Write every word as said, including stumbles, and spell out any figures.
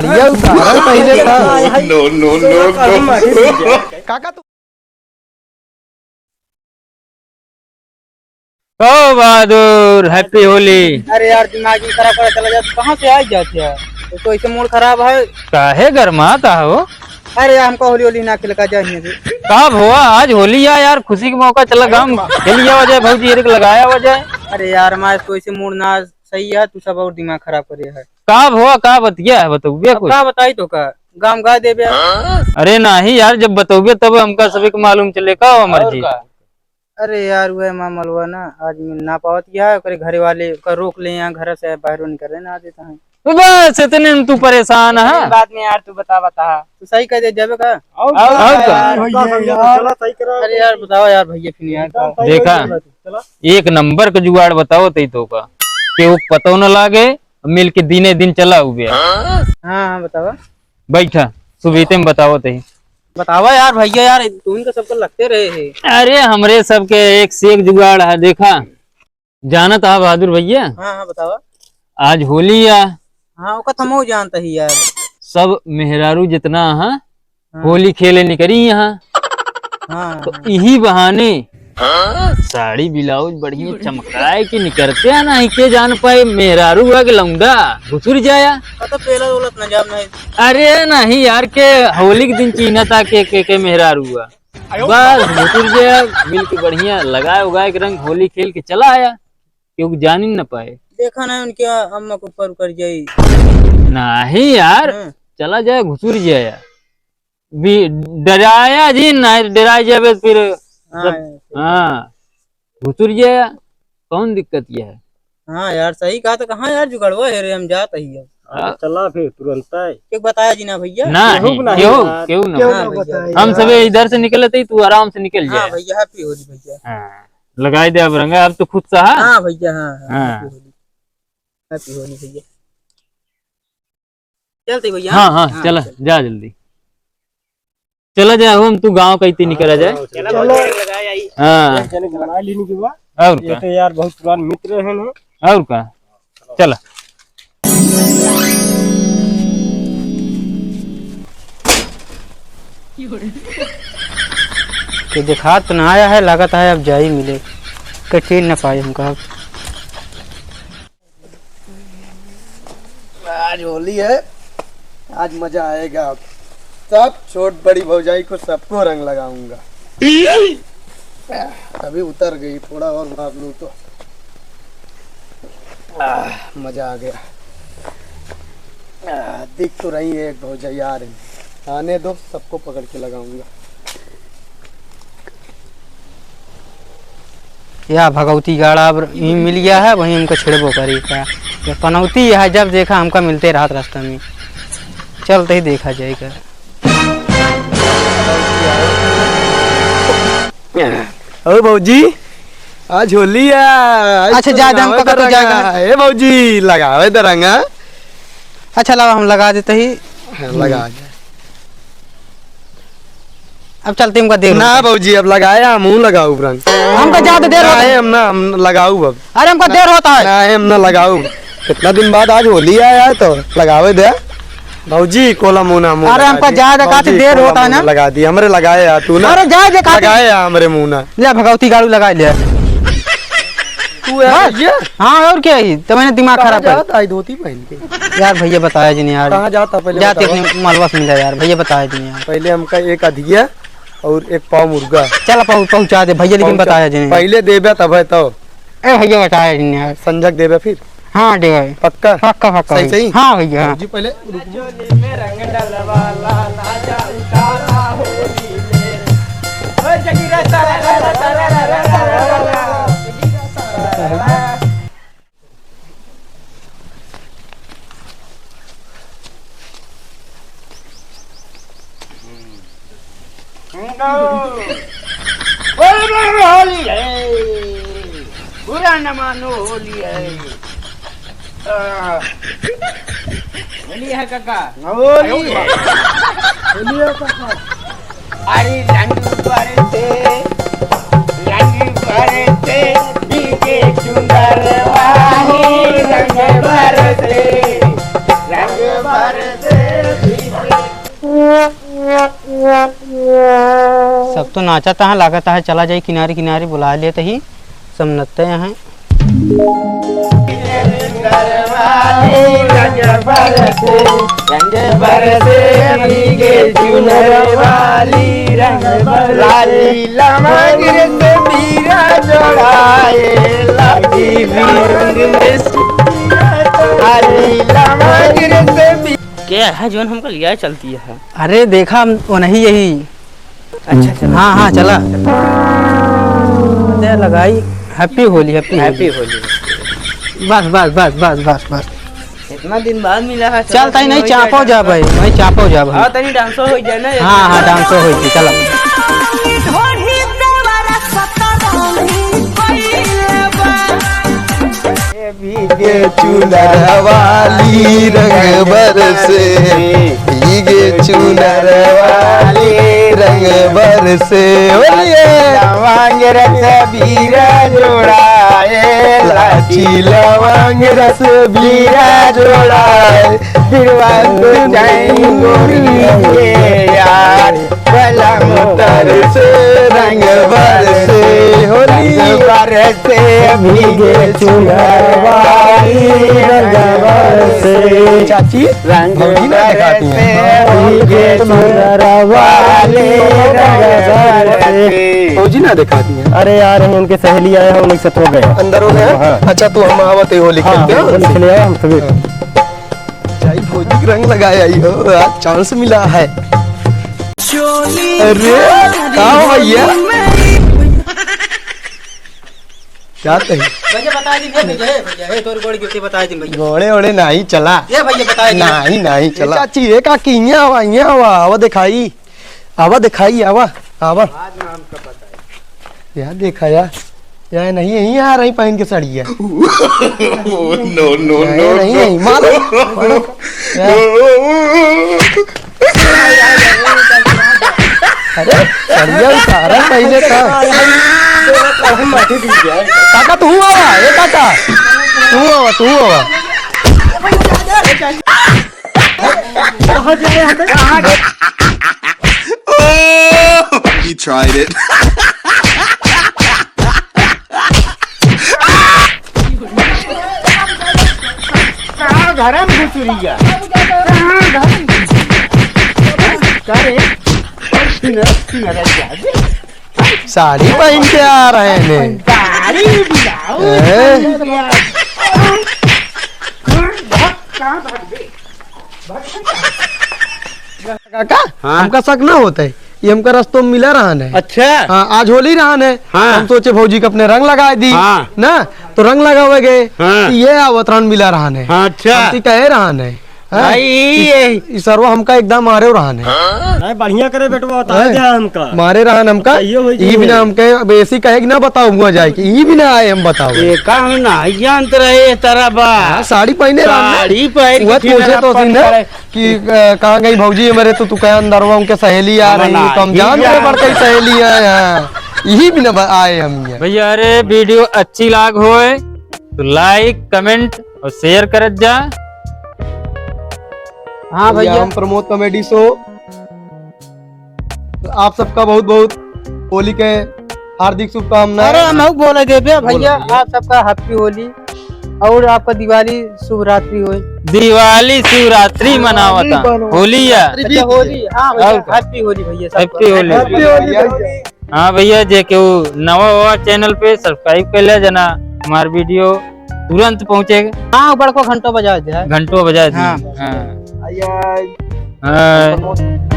ये उतारा पहले था। No, no, no, no। काका तू ओ बहादुर, happy होली। अरे यार, दिमाग ही खराब करे चला जात, कहाँ से आई जात है? तो, तो ऐसे मूड खराब है। काहे गरमात हो? अरे यार, हमका होली, होली ना खेल का जाए नहीं। का भवा, आज होली है यार, खुशी के मौका चला गाँव खेल लिया हो जाए, भौजी एक लगाया हो जाए। अरे यार, हमारे तो ऐसे मूड ना सही है, तू सब और दिमाग खराब करे है। का भवा, का बतिया है, बतउबे अब कुछ? का बताई तो का, गाँव गा देबे। अरे नाही यार, जब बतउबे तब हमका सभी के मालूम चले, का हो अमर और जी? का? अरे यार, वह माँ मलवा ना आज मिल ना पावत है, ओकरे घरे वाले ओकर रोक ले, यहाँ घर से बाहर निकल रहे ना देता है। तो बस इतने में तू परेशान है। अरे बाद में यार, तू बता, बता। तू सही कह दे, जाबे का? और और का? का? यार, भैया, का समझे तो यार। चला सही करा। अरे यार, बताओ यार भैया, फिर यार एकदम का? सही देखा, करा। चला। एक नंबर का जुगाड़ बताओ तई तो का, कि वो पतो न लागे, मिल के दिने दिन चला हुए। हाँ, हाँ, बतावा। बैठा, सुबीते में बताओ तई। बतावा यार भैया, यार तुम तो सबको लगते रहे हैं। अरे हमरे सबके एक से एक जुगाड़ है, देखा, जानत हा बहादुर भैया? हाँ, हाँ, बतावा। आज होली आ। हाँ, ओका तो हमहू जानत ही यार। सब मेहरारू जितना हा, हाँ। होली खेले निकरी यहाँ। हाँ, तो हाँ। इही बहाने साड़ी ब्लाउज बढ़िया चमकाए के निकरते हैं, नाही के जान पाए मेहरारू हुआ के लौंडा घुसुर जाया। पता पेला दौलत न जाम नहीं। अरे नाही यार, के होली के दिन चीन्हत हा के, के, के मेहरारू हुआ। बस घुसुर जाया, मिल के बढ़िया लगाए उगाए के रंग होली खेल के चला आया। क्योंकि जान ही न पाए। देखा ना उनके अम्मा के ऊपर उकर जाई। नाही यार, हाँ। चला जाए, घुसुर जाए यार। भी डराया जी ना, डराए जाबे फिर हाँ, सब, यार, सही। हाँ, घुसुर जाए, कौन दिक्कत ये है? हाँ यार, सही कहा तो कहाँ यार जुगाड़वा है रे, हम जात ही अब। हाँ, हाँ। चला फिर तुरंत है। क्यों बताया जी ना भैया? ना, केहू के नहीं, केहू, यार। केहू ना। केहू हाँ ना भैया। बताया हम यार। सबे इधर से निकलत ही, तू आराम से निकल हाँ जाए। भैया, happy होली भैया। हाँ। लगाई दे अब रंगा, अब तो खुश सा है। हाँ भैया, हाँ, हाँ, हाँ। Happy होली, happy होली भैया। चलते भैया। हाँ, हाँ, हाँ, चला, चल। जा जल्दी। चला जाए, हम तू गाँव का इतनी करा जाए। चला, चलो। भैया, लगाए आई। हाँ। एक जने के बनाए लेने के बाद। और ये का? तो यार बहुत पुरान मित्र हैं ना। और का? चला। के देखात तो ना आया है, लागत है अब जाई मिले, के चीन ना पाए हमका अब। आज होली है, आज मजा आएगा। अब सब छोट बड़ी भौजाई को सबको रंग लगाऊंगा। अभी उतर गई, थोड़ा और मार लूँ तो। आह, मजा आ गया। आह, दिख तो रही है एक भौजाई आ रही, आने दो, सबको पकड़ के लगाऊंगा। या भगवती गाड़ा अब ई मिल गया है, वहीं हमको छिड़बो करी का। ये पनौती है, जब देखा हमका मिलते रहत रास्ता में, चलते ही देखा जाएगा। ओ भौजी, आज होली है, आज अच्छा, तो जा, जा, लगावे हमका तो दरंगा। जाएगा। ए भौजी, लगावे दरंगा। अच्छा, लावा, हम लगा देते ही। हाँ, लगा हम्म। दे। अब चलते हमका देर ना होता है। भौजी, अब लगाया, हम हूँ लगाऊ रंग। हमका ज्यादा देर होता है। काहे हम ना, हम लगाऊ अब। अरे, हमका देर होता है। काहे हम ना लगाऊ। कितना दिन बाद आज होली आया है तो लगावे दे। भौजी, कोला मुना मुँह अरे, लगा हमका दी। जाए दे, काफी भौजी, देर कोला होता है मुना ना। लगा दी, हमरे लगाए यार, तू ना। अरे, जाए दे, काफी लगाए यार, हमरे मुँह ना। ले, भगवती गाड़ू लगा ले। तू यार, हाँ? ये? हाँ, और क्या ही? तो मैंने दिमाग कहाँ खराब कर जाता है धोती पहन के? यार, भैया, बताया जी नहीं यार। कहाँ जाता पहले जाते बतावा। अपने मालवा से मिला यार, भैया, बताया जी नहीं यार। पहले हमका एक अधिया और एक पाव मुर्गा। चल, पहुँ-, पहुँचा दे भैया, लेकिन पहुँचा। बताया जी नहीं। पहले देबे तब है तो। ए भैया, बताया जी नहीं यार। संजक देबे फिर? हाँ, देबे। पक्का? पक्का, पक्का सही, भैया। सही? हाँ भैया, हाँ। जी, पहले रुक। होली है, बुरा न मानो, होली है। आ, होली है काका। होली है। होली है काका। अरे रंग बरसे, रंग बरसे, भीगे चुनर वाली। रंग बरसे, रंग बरसे, सब तो नाचत हैं, लागत है चला जाई किनारे किनारे, बुला लेत ही, सब नचते हैं। क्या है जोन हमका लिया चलती है? अरे देखा, हम वो नहीं यही। अच्छा, चलो। हाँ, हाँ, चला। दे लगाई। Happy होली, happy होली। Happy होली। बस, बस, बस, बस, बस, बस। इतना दिन बाद मिला है, चल, चलो, तनी नहीं हो चापो जाए। जा भाई, नहीं चापो जा भाई। हाँ, तनी dance हो जाए ना। हाँ, हाँ, dance हो जाए, चला। भीगे चुनर वाली रंग बरसे, भीगे चुनर वाली रंग बरसे। बोलिए। लवंग रस बीरा जोड़ा, ए लाची लवंग रस बीरा जोड़ा, बिरवा को जाई गोरी के यार। बलम तरसे रंग बरसे, होली रंग बरसे, भीगे चुनर वाली रंग बरसे। चाची, रंग भौजी ना दिखाती हैं। बरसे, भीगे चुनर वाली रंग बरसे। भौजी ना दिखाती हैं। अरे यार, हम उनके सहेली आए हैं, हम एक साथ हो गए। अंदर हो गए हैं? हाँ। अच्छा, तो हम आवत है होली हाँ, खेलते हैं। होली खेले आए हम सभी। हाँ। चाची भौजी के रंग लगाए आई हो, आज chance मिला है। अरे, का हो भैया? क्या कही? भैया, बता दी, हे भैया, हे भैया, हे तोर गोड़ गिरते, बता दी भैया। गोड़े ओड़े नहीं चला। ये भैया, बता दी। नहीं, नहीं चला। चाची, ये का कि इहाँ आवा, इहाँ आवा, आवा दिखाई। आवा दिखाई, आवा, आवा। यार देखा यार, यार नहीं, यहीं आ रही पहन के साड़ी है। No, no, यार no, नहीं, no। यहीं मारो, मारो। यार। अरे, साड़िया उतारा पहले था। काका, तू आवा, ए काका। तू आवा, तू आवा। Oh, he tried it। कहाँ घर में घुसुरिया? कहाँ घर में घुसुरिया? का रे? साड़ी पहन के आ रहे हैं। साड़ी ब्लाउज ए? पहन के आ रहे हैं। कहाँ भाग गए? काका, हाँ। हमका शक ना होता है, ये हमका रस्तों में मिला रहन है। अच्छा। हाँ, आज होली रहन है, हाँ। हम सोचे भौजी के अपने रंग लगाए दी, हाँ। ना, तो रंग लगावे गए, हाँ। तो ये आवत रहन मिला रहन है। हाँ, अच्छा। हमसे कहे रहन है, हाँ? भाई, ई, ये ई सरवा हमका एकदम मारे रहन है। नहीं, बढ़िया करे बेटवा, बता हैं? दिया हमका। मारे रहन हमका, सही हो गई ई जी। बिना हमके अब ऐसी कहे कि ना बताओ, हुआ जाए कि ई बिना आए हम बताओ। ये का हम ना जानत रहे, तरह बा। हाँ, साड़ी पहने रहन है। साड़ी पहन के वह पूछे तो सीन है। कि, अ, कहाँ गई भौजी हमारे, तो तू कहे अंदरवा उनके सहेली आ रही, तो हम जान गए बड़कई सहेली है यहाँ। यही भी ना ब-, आए हम यहाँ। भैया, अरे video अच्छी लाग होए तो like, comment और share करत जा। हाँ भैया, भैया। हम प्रमोद comedy show तो आप सबका बहुत बहुत होली के हार्दिक शुभकामनाएं। अरे हम बोले देबे भैया, बोलो भैया। आप सबका happy होली और आपका दिवाली शुभ रात्रि होए। दिवाली शिवरात्रि मनावता। होली या? अच्छा, होली, हाँ भैया, और का? Happy होली भैया सबका। Happy होली। Happy होली भैया। हाँ भैया, जे केहू नवा हुआ channel पे subscribe कर ले जना, हमार video तुरंत पहुँचेगा। हाँ, बड़को घंटो बजा दे। घंटो बजा दे। हाँ। हाँ। भैया, हाँ।